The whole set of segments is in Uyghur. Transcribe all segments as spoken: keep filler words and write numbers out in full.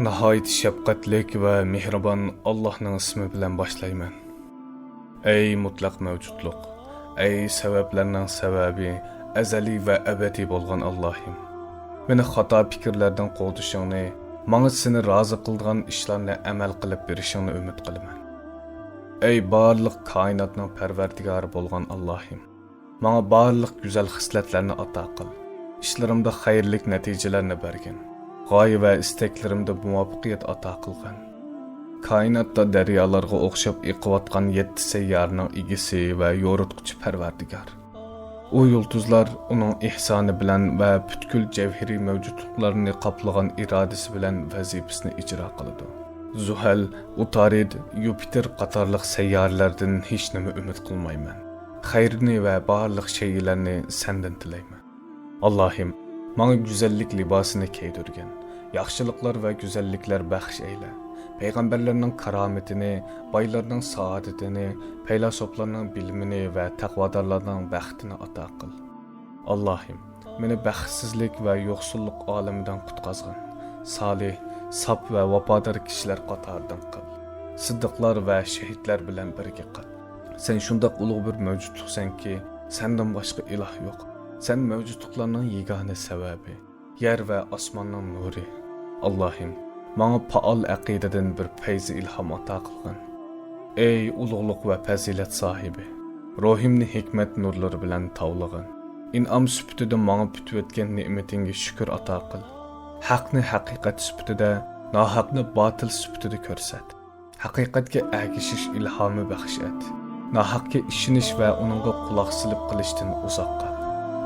ناھايىتى شەپقەتلىك ۋە مېھرىبان ئاللاھنىڭ ئىسمى بىلەن باشلايمەن. ئەي مۇتلەق مەۋجۇتلۇق، ئەي سەۋەبلەرنىڭ سەۋەبى، ئەزەلىي ۋە ئەبەدىي بولغان ئاللاھىم! مېنى خاتا پىكىرلەردىن قوغدىشىڭنى، ماڭا سېنى رازى قىلىدىغان ئىشلارنى ئەمەل قىلىپ بېرىشىڭنى ئۈمىد قىلىمەن. ئەي بارلىق كائىناتنىڭ پەرۋەردىگارى بولغان ئاللاھىم! ماڭا بارلىق گۈزەل خىسلەتلەرنى ئاتا قىل. ئىشلىرىمدا خەيرلىك نەتىجىلەرنى بەرگىن. غايە ۋە ئىستەكلىرىمدە مۇۋەپپەقىيەت ئاتا قىلغىن. كائىناتتا دەريالارغا ئوخشاپ ئېقىۋاتقان يەتتە سەييارىنىڭ ئىگىسى ۋە يورۇتقۇچى پەرۋەردىگار. ئۇ يۇلتۇزلار ئۇنىڭ ئېھسانى بىلەن ۋە پۈتكۈل جەۋھىرىي مەۋجۇتلۇقلارنى قاپلىغان ئىرادىسى بىلەن ۋەزىپىسىنى ئىجرا قىلىدۇ. زۇھەل، ئۇتارىد، يۇپىتېر قاتارلىق سەييارىلەردىن ھېچنېمە ئۈمىد قىلمايمەن. خەيرنى ۋە بارلىق شەيئىلەرنى سەندىن تىلەيمەن. ئاللاھىم، ماڭا گۈزەللىك لىباسىنى كىيدۈرگىن. ياخشىلىقلار ۋە گۈزەللىكلەر بەخش ئەيلە. پەيغەمبەرلەرنىڭ كارامىتىنى، بايلارنىڭ سائادىتىنى، پەيلاسوپلارنىڭ بىلىمىنى ۋە تەقۋادارلارنىڭ بەختىنى ئاتا قىل. ئاللاھىم، مېنى بەختسىزلىك ۋە يوقسۇللۇق ئالىمىدىن قۇتقازغىن. سالىھ، ساپ ۋە ۋاپادار كىشىلەر قاتارىدىن قىل. سىددىقلار ۋە شېھىتلەر بىلەن بىرگە قىل. سەن شۇنداق ئۇلۇغ بىر مەۋجۇتلۇقسەنكى، سەندىن باشقا ئىلاھ يوق. سەن مەۋجۇتلۇقلارنىڭ يېگانە سەۋەبى، يەر ۋە ئاسماننىڭ نۇرى. ئاللاھىم، ماڭا پائال ئەقىدىدىن بىر پەيزى ئىلھام ئاتا قىلغىن. ئەي ئۇلۇغلۇق ۋە پەزىلەت ساھىبى، روھۇمنى ھېكمەت نۇرلىرى بىلەن تاۋلىغىن. ئىنئام سۈپىتىدە ماڭا پۈتۈۋەتكەن نېمىتىڭگە شۈكۈر ئاتا قىل. ھەقنى ھەقىقەت سۈپىتىدە، ناھەقنى باتىل سۈپىتىدە كۆرسەت. ھەقىقەتكە ئەگىشىش ئىلھامى بەخش ئەت. ناھەقكە ئىشىنىش ۋە ئۇنىڭغا قۇلاق سېلىپ قېلىشتىن ئۇزاق قىل.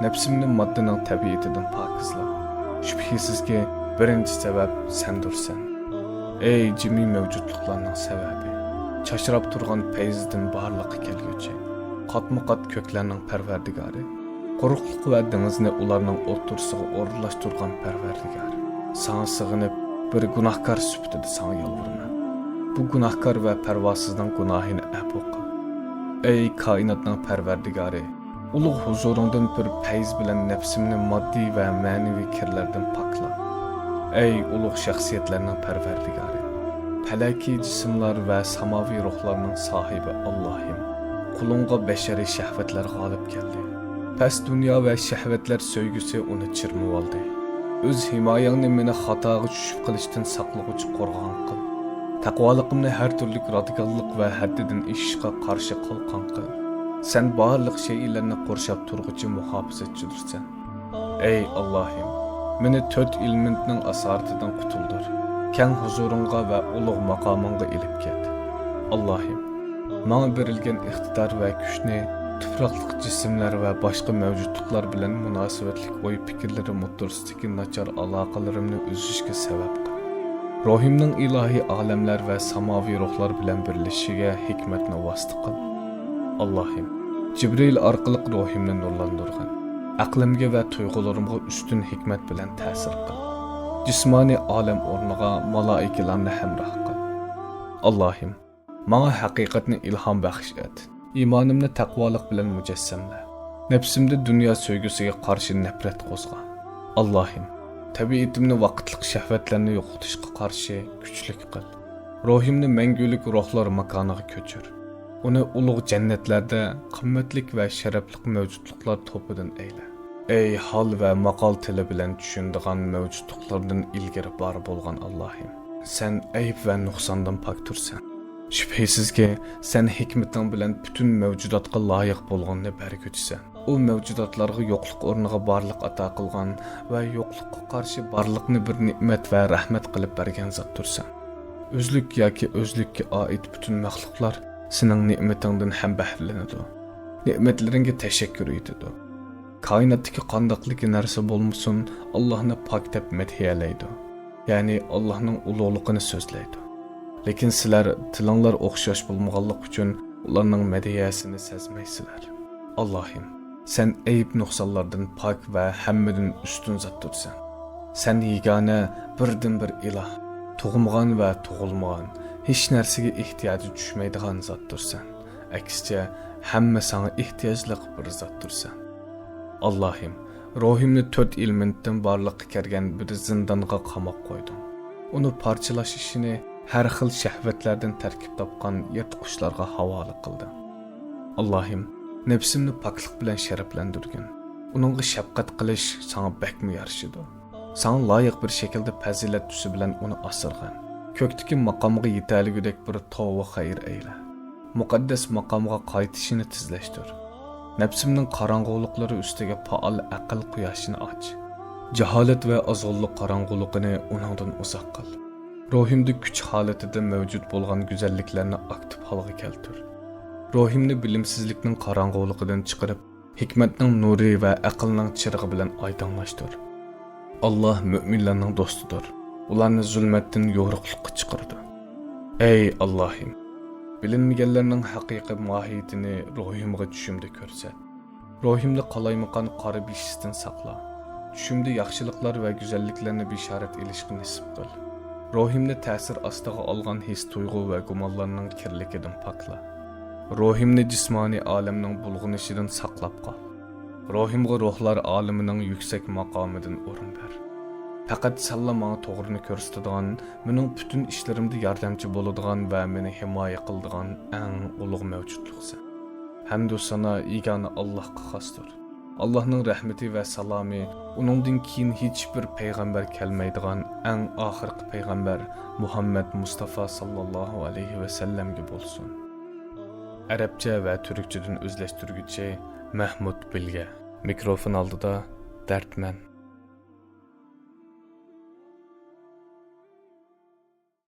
نەپسىمنى ماددىنىڭ تەبىئىتىدىن پاكىزلا. شۈبھىسىزكى، بىرىنچى سەۋەب سەندۇرسەن. ئەي جىمى مەۋجۇتلۇقلارنىڭ سەۋەبى، چاچراپ تۇرغان پەيزىدىن بارلىققا كەلگۈچى، قاتمۇ قات كۆكلەرنىڭ پەرۋەردىگارى، قۇرۇقلۇق ۋە دېڭىزنى ئۇلارنىڭ ئوتتۇرىسىغا ئورۇنلاشتۇرغان پەرۋەردىگار، ساڭا سېغىنىپ، بىر گۇناھكار سۈپىتىدە ساڭا يالۋۇرىمەن. بۇ گۇناھكار ۋە پەرۋاسىزنىڭ گۇناھىنى ئەپۇ قىل. ئەي كائىناتنىڭ پەرۋەردىگارى، ئۇلۇغ ھۇزۇرۇڭدىن بىر پەيز بىلەن نەپسىمنى ماددىي ۋە مەنىۋى كىرلەردىن پاكلا. ئەي ئۇلۇغ شەخسىيەتلەرنىڭ پەرۋەردىگارى، پەلەكىي جىسىملار ۋە ساماۋىي روھلارنىڭ ساھىبى ئاللاھىم، قۇلۇڭغا بەشەرىي شەھۋەتلەر غالىب كەلدى. پەس دۇنيا ۋە شەھۋەتلەر سۆيگۈسى ئۇنى چىرمىۋالدى. ئۆز ھىمايەڭنى مېنى خاتاغا چۈشۈپ قېلىشتىن ساقلىغۇچى قورغان قىل. تەقۋالىقىمنى ھەر تۈرلۈك رادىكاللىق ۋە ھەددىدىن ئېشىشقا قارشى قالقان قىل. سەن بارلىق شەيئىلەرنى قورشاپ تۇرغۇچى مۇھاپىزەتچىدۇرسەن. ئەي ئاللاھىم، مېنى تۆت ئېلېمېنتنىڭ ئاسارىتىدىن قۇتۇلدۇر. كەڭ ھۇزۇرۇڭغا ۋە ئۇلۇغ ماقامىڭغا ئېلىپ كەت. ئاللاھىم، ماڭا بېرىلگەن ئىقتىدار ۋە كۈچنى تۇپراقلىق جىسىملەر ۋە باشقا مەۋجۇتلۇقلار بىلەن مۇناسىۋەتلىك ئوي پىكىرلىرىم ئوتتۇرىسىدىكى ناچار ئالاقىلىرىمنى ئۈزۈشكە سەۋەب قىل. روھۇمنىڭ ئىلاھىي ئالەملەر ۋە ساماۋىي روھلار بىلەن بىرلىشىشىگە ھېكمەتنى ۋاسىتە قىل. ئاللاھىم، جىبرىئىل ئارقىلىق روھۇمنى نۇرلاندۇرغىن. ئەقلىمگە ۋە تۇيغۇلىرىمغا ئۈستۈن ھېكمەت بىلەن تەسىر قىل. جىسمانىي ئالەم ئورنىغا مالائىكىلارنى ھەمراھ قىل. ئاللاھىم، ماڭا ھەقىقەتنى ئىلھام بەخش ئەت. ئىمانىمنى تەقۋالىق بىلەن مۇجەسسەملە. نەپسىمدە دۇنيا سۆيگۈسىگە قارشى نەپرەت قوزغا. ئاللاھىم، تەبىئىتىمنى ۋاقىتلىق شەھۋەتلەرنى يوقىتىشقا قارشى كۈچلۈك قىل. روھۇمنى مەڭگۈلۈك روھلار ماكانىغا كۆچۈر. ئۇنى ئۇلۇغ جەننەتلەردە قىممەتلىك ۋە شەرەپلىك مەۋجۇتلۇقلار توپىدىن ئەيلە. ئەي ھال ۋە ماقال تىلى بىلەن چۈشىنىدىغان مەۋجۇتلۇقلاردىن ئىلگىرى بار بولغان ئاللاھىم، سەن ئەيىب ۋە نۇقساندىن پاك تۇرسەن. شۈبھىسىزكى، سەن ھېكمىتىڭ بىلەن پۈتۈن مەۋجۇداتقا لايىق بولغاننى بەرگۈچىسەن. ئۇ مەۋجۇداتلارغا يوقلۇق ئورنىغا بارلىق ئاتا قىلغان ۋە يوقلۇققا قارشى بارلىقنى بىر نېمەت ۋە رەھمەت قىلىپ بەرگەن زاتتۇرسەن. ئۆزلۈك ياكى ئۆزلۈككە ئائىت پۈتۈن مەخلۇقلار سېنىڭ نېمىتىڭدىن ھەم بەھرىلىنىدۇ، نېمەتلىرىڭگە تەشەككۈر ئېيتىدۇ. كائىناتتىكى قانداقلىكى نەرسە بولمىسۇن، ئاللاھنى پاك دەپ مەدھىيەلەيدۇ. يەنى ئاللاھنىڭ ئۇلۇغلۇقىنى سۆزلەيدۇ. لېكىن سىلەر تىلىڭلار ئوخشاش بولمىغانلىقى ئۈچۈن ئۇلارنىڭ مەدھىيەسىنى سەزمەيسىلەر. ئاللاھىم، سەن ئەيىب-نۇقسانلاردىن پاك ۋە ھەممىدىن ئۈستۈن زاتتۇرسەن. سەن يېگانە، بىردىنبىر ئىلاھ، تۇغمىغان ۋە تۇغۇلمىغان، ھېچ نەرسىگە ئېھتىياجى چۈشمەيدىغان زاتتۇرسەن. ئەكسىچە، ھەممە ساڭا ئېھتىياجلىق بىر زاتتۇرسەن. ئاللاھىم، روھۇمنى تۆت ئېلېمېنتتىن بارلىققا كەلگەن بىر زىندانغا قاماپ قويدۇڭ. ئۇنى پارچىلاش ئىشىنى ھەر خىل شەھۋەتلەردىن تەركىب تاپقان يىرتقۇچلارغا ھاۋالە قىلدى. ئاللاھىم، نەپسىمنى پاكلىق بىلەن شەرەپلەندۈرگىن. ئۇنىڭغا شەپقەت قىلىش ساڭا بەكمۇ يارىشىدۇ. ساڭا لايىق بىر شەكىلدە پەزىلەت تۈسى بىلەن ئۇنى ئاسرىغىن. كۆكتىكى ماقامغا يېتەلىگۈدەك بىر توۋا خەير ئەيلە. مۇقەددەس ماقامغا قايتىشىنى تېزلەشتۈر. نەپسىمنىڭ قاراڭغۇلۇقلىرى ئۈستىگە پائال ئەقىل قۇياشىنى ئاچ. جاھالەت ۋە ئازغۇنلۇق قاراڭغۇلۇقىنى ئۇنىڭدىن ئۇزاق قىل. روھىمدا كۈچ ھالىتىدە مەۋجۇت بولغان گۈزەللىكلەرنى ئاكتىپ ھالغا كەلتۈر. روھىمنى بىلىمسىزلىكنىڭ قاراڭغۇلۇقىدىن چىقىرىپ، ھېكمەتنىڭ نۇرى ۋە ئەقىلنىڭ چىرىغى بىلەن ئايدىڭلاشتۇر. ئاللاھ مۆمىنلەرنىڭ دوستىدۇر. ئۇلارنى زۇلمەتتىن يورۇقلۇققا چىقىرىدۇ. ئەي ئاللاھىم! بىلىنمىگەنلەرنىڭ ھەقىقىي ماھىيىتىنى روھىمغا چۈشۈمدە كۆرسەت. روھىمنى قالايمىقان قارا بېشىستىن ساقلا. چۈشۈمدە ياخشىلىقلار ۋە گۈزەللىكلەرنى بېشارەت ئېلىشقا نېسىپ قىل. روھىمنى تەسىر ئاستىغا ئالغان ھېس-تۇيغۇ ۋە گۇمانلارنىڭ كىرلىكىدىن پاكلا. روھىمنى جىسمانىي ئالەمنىڭ بۇلغىنىشىدىن ساقلاپ قال. روھىمغا روھلار ئالىمىنىڭ يۈكسەك ماقامىدىن ئورۇن بەر. پەقەت سەنلا ماڭا توغرىنى كۆرسىتىدىغان، مېنىڭ پۈتۈن ئىشلىرىمدا ياردەمچى بولىدىغان ۋە مېنى ھىمايە قىلىدىغان ئەڭ ئۇلۇغ مەۋجۇتلۇقسەن. ھەمدۇ سانا يېگانە ئاللاھقا خاستۇر. ئاللاھنىڭ رەھمىتى ۋە سالامى ئۇنىڭدىن كېيىن ھېچبىر پەيغەمبەر كەلمەيدىغان ئەڭ ئاخىرقى پەيغەمبەر مۇھەممەد مۇستافا ساللاللاھۇ ئەلەيھى ۋەسەللەمگە بولسۇن. ئەرەبچە ۋە تۈركچىدىن ئۆزلەشتۈرگۈچى مەھمۇد بىلگە. مىكروفون ئالدىدا دەردمەن